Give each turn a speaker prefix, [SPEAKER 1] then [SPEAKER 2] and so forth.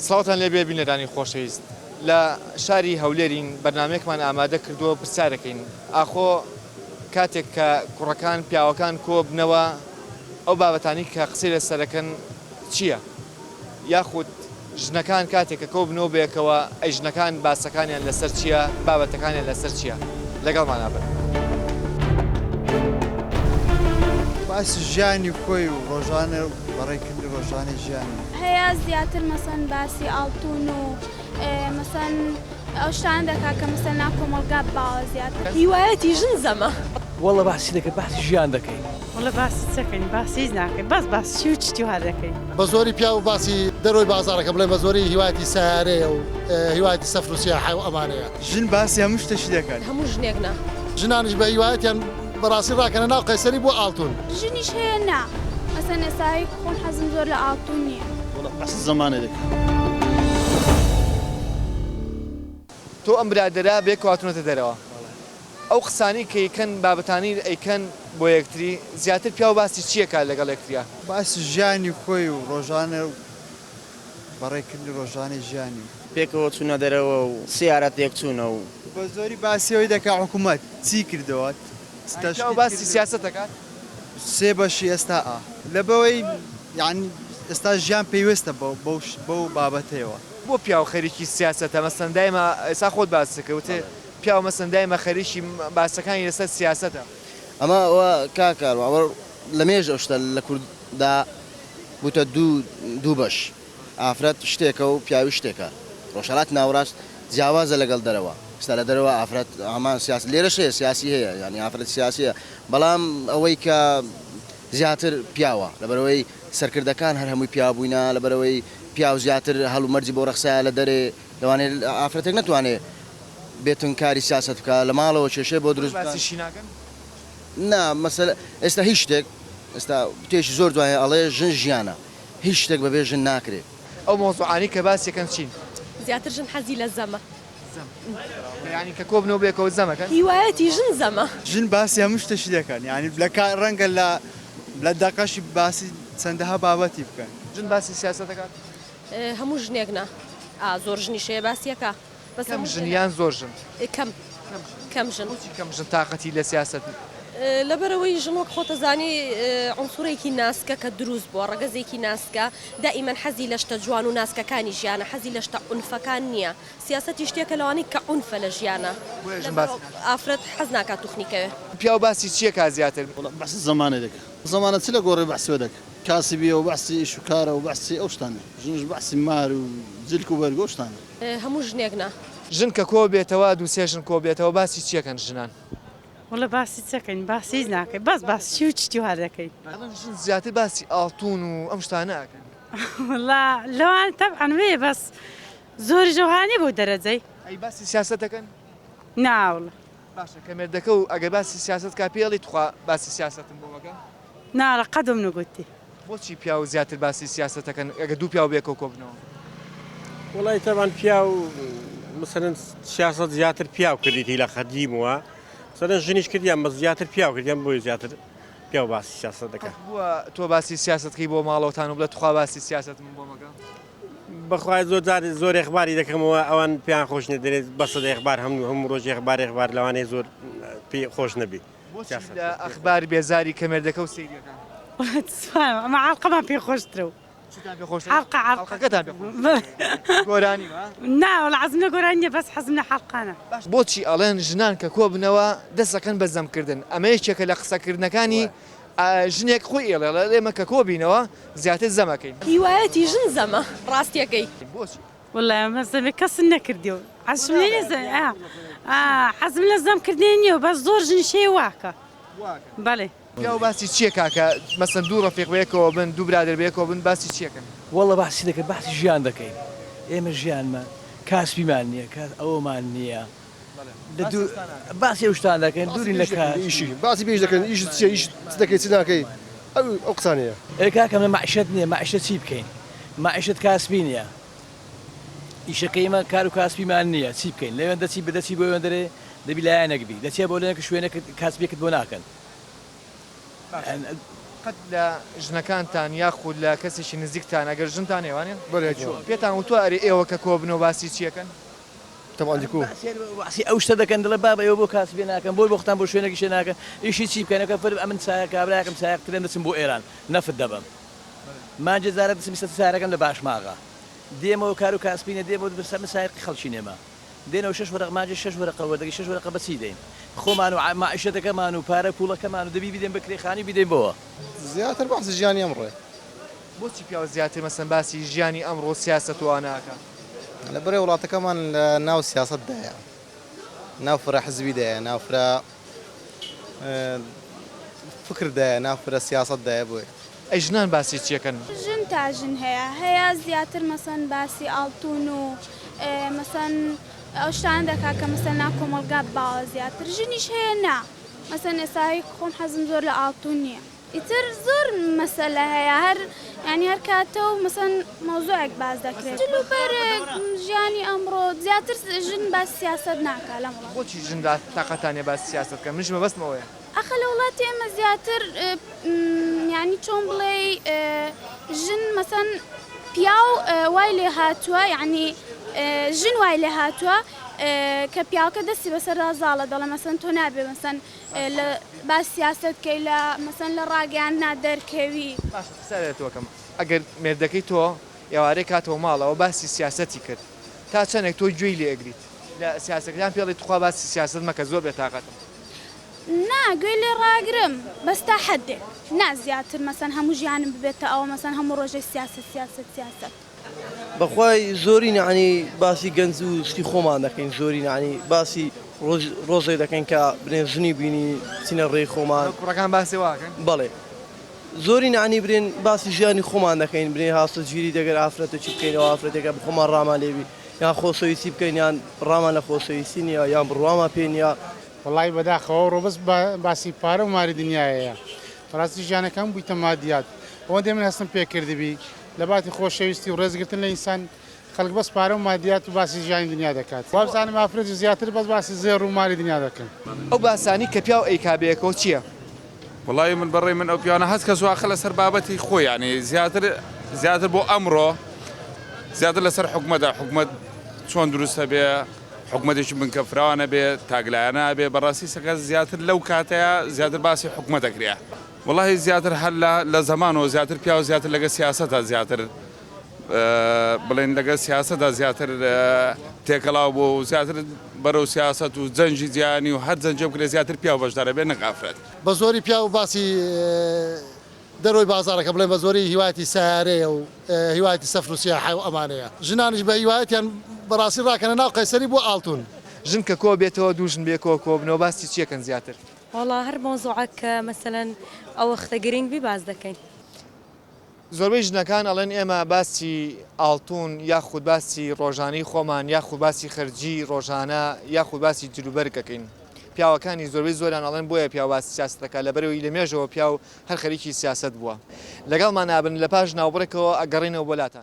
[SPEAKER 1] سڵاوتان لێبێ بینەرانی خۆشەویست لە شاری هەولێرین بەرنامەیەکمان ئامادە کردووە پرسیارەکەین ئاخۆ کاتێک کە کوڕەکان پیاوەکان کۆبنەوە ئەو بابەتانی کە قسەی لەسەرەکەن چییە؟ یاخود ژنەکان کاتێک کە کۆبنەوە بەیەکەوە ئەی ژنەکان باسەکانیان لەسەر چییە بابەتەکانیان لەسەر چییە؟ لەگەڵمانا بن.
[SPEAKER 2] باسی ژیانی خۆی و ڕۆژانە و بەڕێکردنی ڕۆژانەی ژیانی.
[SPEAKER 3] هەیە زیاتر مەسەن باسی ئاڵتون و مەسەن ئەو شتانە دەکات کە مەسەن ناو کۆمەڵگا باوە زیاتر.
[SPEAKER 4] هیوایەتی ژن زەمە.
[SPEAKER 5] وەڵا باسی دەکەین باسی ژیان دەکەین.
[SPEAKER 6] وەڵا باسی چەکەین باسی هیچ ناکەین بەس باسی چی و چتی وا دەکەین.
[SPEAKER 7] بە زۆری پیاو باسی دەرەوەی بازاڕەکە بڵێن بە زۆری هیوایەتی سەیارەیە و هیوایەتی سەفر و سیاحە و ئەمانەیە.
[SPEAKER 2] ژن باسی هەموو شتەکی دەکات.
[SPEAKER 4] هەموو ژنێک نا.
[SPEAKER 7] ژنانیش بە هیوایەتیان بەڕاستی ڕاکەنە ناو قەیسەری بۆ ئاڵتون.
[SPEAKER 3] ژنیش هەیە نا مەسەن ئێستا هی خۆم حەزم زۆر لە ئاڵتون نیە.
[SPEAKER 7] وەڵا باسی زەمانێ دەکەن.
[SPEAKER 1] تۆ ئەم برادەرە بێکەوە هاتونەتە دەرەوە ئەو قسانەی کە ئەیکەن بابەتانەی ئەیکەن بۆ یەکتری زیاتر پیاو باسی چی ئەکات لەگەڵ یەکتریا؟
[SPEAKER 2] باسی ژیانی خۆی و ڕۆژانە و بەڕێکردنی ڕۆژانەی ژیانی.
[SPEAKER 8] پێکەوە چونە دەرەوە و سیارە تێکچونە و.
[SPEAKER 2] بە زۆری باسی ئەوەی دەکا حکومەت چی کردەوە چ
[SPEAKER 1] پیاو
[SPEAKER 2] تەشکیل
[SPEAKER 1] باسی
[SPEAKER 2] کردوە.
[SPEAKER 1] سیاسەت ئەکات؟
[SPEAKER 2] سێ بەشی ئێستا ئا. لەبەوەی یانی ئێستا ژیان پەیوەستە بەو بابەتەیەوە.
[SPEAKER 1] بۆ پیاو خەریکی سیاسەتە مەسەلەن دایمە ئێستا خۆت باست کرد وتت پیاو مەسەلەن دایمە خەریکی باسەکانی لەسەر سیاسەتە.
[SPEAKER 8] ئەمە ئەوە کاک کاروان ئەوە لە مێژ ئەو شتە لە کورددا بووتە دوو بەش ئافرەت شتێکە و پیاوی شتێکە ڕۆژهەڵاتی ناوەڕاست جیاوازە لەگەڵ دەرەوە ئێستا لە دەرەوە ئافرەت هەمان سیاسی لێرەش هەیە سیاسی هەیە یانی ئافرەت سیاسی هەیە بەڵام ئەوەی کە زیاتر پیاوە لەبەرئەوەی سەرکردەکان هەر هەمووی پیاو بووینە لەبەرئەوەی پیاو زیاتر هەلومەرجی بۆ ڕەخسایە لە دەرێ لەوانەیە ئافرەتێک نەتوانێ بێتن کاری سیاسەت بکا لە ماڵەوە کێشەی بۆ دروست بکا.
[SPEAKER 1] باسیشی ناکەن؟
[SPEAKER 8] نا مەسەلە ئێستا هیچ شتێک ئێستا وتەیەکی زۆر جوان هەیە ئەڵێ ژن ژیانە هیچ شتێک بەبێ ژن ناکرێ.
[SPEAKER 1] ئەو مەوزوعانەی کە باسی ئەکەن چین؟
[SPEAKER 4] زیاتر ژن حەزی لە زەمە.
[SPEAKER 1] زەم یانی کە کۆبنەوە بەیەکەوە زەمەکەن؟
[SPEAKER 4] هیوایەتی ژن زەمە.
[SPEAKER 2] ژن باسی هەموو شتەکی دەکەن یانی لە کا ڕەنگە لە لە دەقەشی باسی چەندەها بابەتی بکەن.
[SPEAKER 1] ژن باسی سیاسەت دەکات؟
[SPEAKER 4] هەموو ژنێک نا. ئا زۆر ژنیش هەیە باسی ئەکا بەس
[SPEAKER 1] کەم
[SPEAKER 4] هەموو
[SPEAKER 1] ژن
[SPEAKER 4] ژنێک
[SPEAKER 1] یان زۆر ژن؟
[SPEAKER 4] کەم کەم ژن.
[SPEAKER 1] بۆچی کەم ژن تاقەتی لە سیاسەت؟
[SPEAKER 4] لەبەرئەوەی ژن وەک خۆتەزانی عونسوڕێکی ناسکە کە دروست بووە ڕەگەزێکی ناسکە دائیمەن حەزی لە شتە جوان و ناسکەکانی ژیانە حەزی لە شتە عونفەکان نییە سیاسەتی شتێکە لەوانەی کە عونفە لە ژیانا
[SPEAKER 1] بۆیە ژن
[SPEAKER 4] لەبەر
[SPEAKER 1] باسی ناکات.
[SPEAKER 4] ئافرەت حەز ناکات توخنی کەوێ.
[SPEAKER 1] پیاو باسی چیە کا زیاتر؟
[SPEAKER 7] وەڵا بەحسی زەمانێ دەکا زەمانە چ لە گۆڕێ بەحسی وە دەکا کاسبیە و بەحسی ئیش و کارە و بەحسی ئەو شتانە ژنیش بەحسی مار و جلک و بەرگ و ئەو شتانە.
[SPEAKER 4] هەموو ژنێک نا.
[SPEAKER 1] ژن کە کۆ بێتەوە دوو سێ ژن کۆ بێتەوە باسی چیەکەن ژنان؟
[SPEAKER 6] وەڵا باسی چەکەین باسی هیچ ناکەین بەس باسی چی و چتی وا دەکەین.
[SPEAKER 1] ئەڵێن ژن زیاتر باسی ئاڵتون و ئەم شتانە ئەکەن.
[SPEAKER 6] وەڵا لەوان تەبعەن وێ بەس زۆریش ئەوها نیە بەو دەرەجەی.
[SPEAKER 1] ئەی باسی سیاسەت دەکەن؟
[SPEAKER 6] نا وەڵا.
[SPEAKER 1] باشە کە مێردەکە و ئەگەر باسی سیاسەت کا پێی ئەڵێی توخوا باسی سیاسەتم بۆ مەکە؟
[SPEAKER 6] نا وەڵا قەت بەم نەگوتی.
[SPEAKER 1] بۆچی پیاو زیاتر باسی سیاسەت ئەکەن ئەگەر دوو پیاو بەیەکەوە کۆبنەوە؟
[SPEAKER 9] وەڵای تەبعەن پیاو مەسەلەن سیاسەت زیاتر پیاو کردیتی لە قەدیمەوە مەسەلەن ژنیش کردیان بەس زیاتر پیاو کردیان بۆیە زیاتر پیاو باسی سیاسەت دەکا.
[SPEAKER 1] قەت بووە تۆ باسی سیاسەت کەی بۆ ماڵەوەتان و بڵێ توخوا باسی سیاسەتم بۆ مەکە؟
[SPEAKER 9] بەخوای زۆر جار زۆر ئێخباری دەکەمەوە ئەوان پێیان خۆش نیە دەرێ بەسە ئێخبار هەموو هەموو ڕۆژ ئێخبار ئێخبار لەوانەیە زۆر پێ خۆش نەبی.
[SPEAKER 1] بۆچی لە ئەخبار بێزاری کە مێردەکە و سەیریەکە؟
[SPEAKER 6] ئەمە عەڵقەمان پێ خۆشترە و
[SPEAKER 1] چیتان پێ خۆشترە؟
[SPEAKER 6] حەڵقە عەڵقە.
[SPEAKER 1] حەڵقەکەتان پێ خۆشترە. گۆرانی وا؟
[SPEAKER 6] نا وەڵا حەزم لە گۆرانی نیە بەس حەزم لە حەڵقانە.
[SPEAKER 1] باش بۆچی ئەڵێن ژنان کە کۆبنەوە دەست ئەکەن بە زەمکردن ئەمە یەکێکە لە قسەکردنەکانی ژنێک خۆی ئێڵێ ئەڵێ ئێمە کە کۆبینەوە زیاتر زەم ئەکەین.
[SPEAKER 4] هیوایەتی ژن زەمە ڕاستیەکەی.
[SPEAKER 1] بۆچی؟
[SPEAKER 6] وەڵا ئەمە زەمێ کەسم نەکردیەوە حەزم لێ نیە زەم ئا ئا حەزم لە زەم کردنێ نییە بەس زۆر ژنیش هەیە واکە بەڵێ.
[SPEAKER 1] پیاو باسی چیە کاکە مەسەن دوو ڕەفیق بەیەکەوە بن دوو برادەر بەیەکەوە بن باسی چیەکەن؟
[SPEAKER 5] وەڵا باسی دەکەین باسی ژیان دەکەین ئێمە ژیانمان کاسبیمان نییە کاس ئەوەمان نییە لە دوو باسی ئەو شتانە دەکەین دوورین لە کار.
[SPEAKER 7] ئیشی باسی بێ ئیش دەکەن ئیشت چیە ئیش چ دەکەی چ ناکەی ئەو ئەو قسانەیە.
[SPEAKER 5] ئێ کاکە مە مەعیشەت نیە مەعیشەت چی بکەین مەعیشەت کاسبی نیە ئیشەکەی ئێمە کار و کاسبیمان نیە چی بکەین لەوێن دەچی دەچی بۆ وێن دەرێ دەبی لایەنێک بی دەچێ بۆ لایەنێک شوێنێکت کاسبیەکت بۆ ناکەن.
[SPEAKER 1] قەت لە ژنەکانتان یاخود لە کەسێکی نزیکتان ئەگەر ژنتان هەیە وانیە؟
[SPEAKER 10] بەلێ چۆن؟
[SPEAKER 1] پێتان وتوە ئەرێ ئێوە کە کۆبنەوە باسی چیەکەن؟
[SPEAKER 10] تەبعەن دیکو.
[SPEAKER 5] باسی ئەو شتە دەکەن دەڵێ بابە ئێوە بۆ کاسبێ ناکەن بۆ بۆختان بۆ شوێنێک ئیشێ ناکەن ئیشی چی بکەن ئەکە فەرم ئەمن سایەق کابرایەکم سایەق ترێن دەچم بۆ ئێران نەفت دەبەم مانجێ جارە دەچم ئیستا سەیارەکەم لە باشماغە دێمەوە کارو کاسبی نیە دێمەوە دەبم من سایەقی خەڵکی نێمە دێنەوە شەش وەرەق مانجێ شەش وەرەقە وەردەگری شەش وەرەقە بە چی دەین خۆمان و مەعیشەتەکەمان و پارە پوڵەکەمان و دەبی بیدەین بە کرێ خانی بیدەین بۆوە.
[SPEAKER 10] زیاتر بەحسی ژیانی ئەمڕۆیە.
[SPEAKER 1] بۆچی پیاو زیاتر مەسەن باسی ژیانی ئەمڕۆ و سیاسەت و ئەوانە ئەکا؟
[SPEAKER 10] لەبەرئەوەی وڵاتەکەمان لە ناو سیاسەت دایە ناو فرە حزبی دایە ناو فرە فکر دایە ناو فرە سیاسەت دایە بۆیە.
[SPEAKER 1] ئەی ژنان باسی چیەکەن؟
[SPEAKER 3] ژن تا ژن هەیە هەیە زیاتر مەسەن باسی ئاڵتون و مەسەن ئەو شتانە دەکا کە مەسەن ناو کۆمەڵگا باوە زیاتر ژنیش هەیە نا مەسەن ئێستا هی خۆم حەزم زۆر لە ئاڵتون نیە. ئیتر زۆر مەسەلە هەیە هەر یانی هەر کاتە و مەسەن مەوزوعێک باس دەکرێت جل و بەرگ ژیانی ئەمڕۆ زیاتر ژن باس سیاسەت ناکا لەم وڵاتە.
[SPEAKER 1] بۆچی ژن تاقەتان نیە باسی سیاسەت بکەن منیش مەبەستم ئەوەیە.
[SPEAKER 3] ئەخە لە وڵاتی ئێمە زیاتر یانی چۆن بڵێی ژن مەسەن پیاو وای لێ هاتووە یانی ژن وای لێ هاتووە کە پیاوکە دەستی بەسەردا زاڵە دەڵێ مەسەن تۆ نابێ مەسەن لە باس سیاسەت کەی لە مەسەن لە ڕاگەیاندنا دەرکەوی.
[SPEAKER 1] باشە پرسیارێ لە تۆ ئەکەم ئەگەر مێردەکەی تۆ ئێوارەی کاتەوە ماڵەوە باسی سیاسەتی کرد تا چەنێک تۆ گوێی لێ ئەگریت لە سیاسەکەیان پێ ئەڵێی توخوا باسی سیاسەت مەکە زۆر بێتاقەتم.
[SPEAKER 3] نا گوێی لێ ڕاگرم بەس تا حەدێک نا زیاتر مەسەن هەموو ژیانم ببێتە ئەوە مەسەن هەموو ڕۆژێ سیاسەت سیاسەت سیاسەت.
[SPEAKER 11] بەخوای زۆرین یەعنی باسی گەنج و شتی خۆمان دەکەین زۆرین یەعنی باسی ڕۆژ ڕۆژێک دەکەین کە برێن ژنی بینی چینە ڕێی خۆمان
[SPEAKER 1] کوڕەکان باسی واکەن
[SPEAKER 11] بەڵێ زۆرین یەعنی برێن باسی ژیانی خۆمان دەکەین برێن هاستە گیری دەگەر ئافرەتێکی بکەینەوە ئافرەتێکە بخۆمان ڕامان لێبی یان خۆشەویستی بکەین یان ڕامان لە خۆشەویستی نییە یان بڕوامان پێ نییە.
[SPEAKER 12] وەڵایی بەداخەوە ئەوڕۆ بەس باسی پارە و ماری دنیایەیە بەڕاستی ژیانەکەم بوویتە مادیات ئەوەندەی من هەستم پێ کردبی لەباتی خۆشەویستی و ڕێزگرتن لە ئینسان خەڵک بەس پارە و مادیات و باسی ژیانی دنیا دەکات وابزانم ئافرەتیش زیاتر بەس باسی زێڕ و مالی دنیا دەکەن.
[SPEAKER 1] ئەو باسانەی کە پیاو ئەیکا بەیەکەوە چیە؟
[SPEAKER 13] وەڵایی من بەڕەی من ئەو پیاوانە هەست کەس واخە لەسەر بابەتی خۆی یانی زیاتر زیاتر بۆ ئەمڕۆ زیاتر لەسەر حکومەتە حکومەت چۆن دروستە بێ حکومەتێکی بنکە فراوانە بێ تاگلایەنە بێ بەڕاستی سەکە زیاتر لەو کاتەیە زیاتر باسی حکومەت دەکرێ وەڵاهی زیاتر هەر لە لە زەمانەوە زیاتر پیاو زیاتر لەگە سیاسەتە زیاتر بڵێن لەگە سیاسەتە زیاتر تێکەڵاو بۆ و زیاتر بەرەو سیاسەت و جەنگی جیهانی و هەر جەنگێ بکرێ زیاتر پیاو بەشدارە بێ نەک ئافرەت.
[SPEAKER 7] بە زۆری پیاو باسی دەرەوەی بازاڕەکە بڵێن بە زۆری هیوایەتی سەیارەیە و هیوایەتی سەفر و سیاحە و ئەمانەیە ژنانیش بە هیوایەتیان بەڕاستی ڕاکەنە ناو قەیسەری بۆ ئاڵتون.
[SPEAKER 1] ژن کە کۆ بێتەوە دوو ژن بێکەوە کۆبنەوە باسی چیەکەن زیاتر؟
[SPEAKER 14] وەڵا هەر مەوزوعەک کە مەسەلەن ئەو وەختە گرینگ بی باس دەکەین.
[SPEAKER 1] زۆربەی ژنەکان ئەڵێن ئێمە باسی ئاڵتون یاخود باسی ڕۆژانەی خۆمان یاخود باسی خەرجی ڕۆژانە یاخود باسی جلوبەرگ ئەکەین. پیاوەکانی زۆربەی زۆریان ئەڵێن بۆیە پیاو باسی سیاسەت ئەکات لەبەرئەوەی لە مێژەوە پیاو هەر خەریکی سیاسەت بووە. لەگەڵمان ئەبن لە پاش ناوبڕێکەوە ئەگەڕێینەوە بۆ لاتان.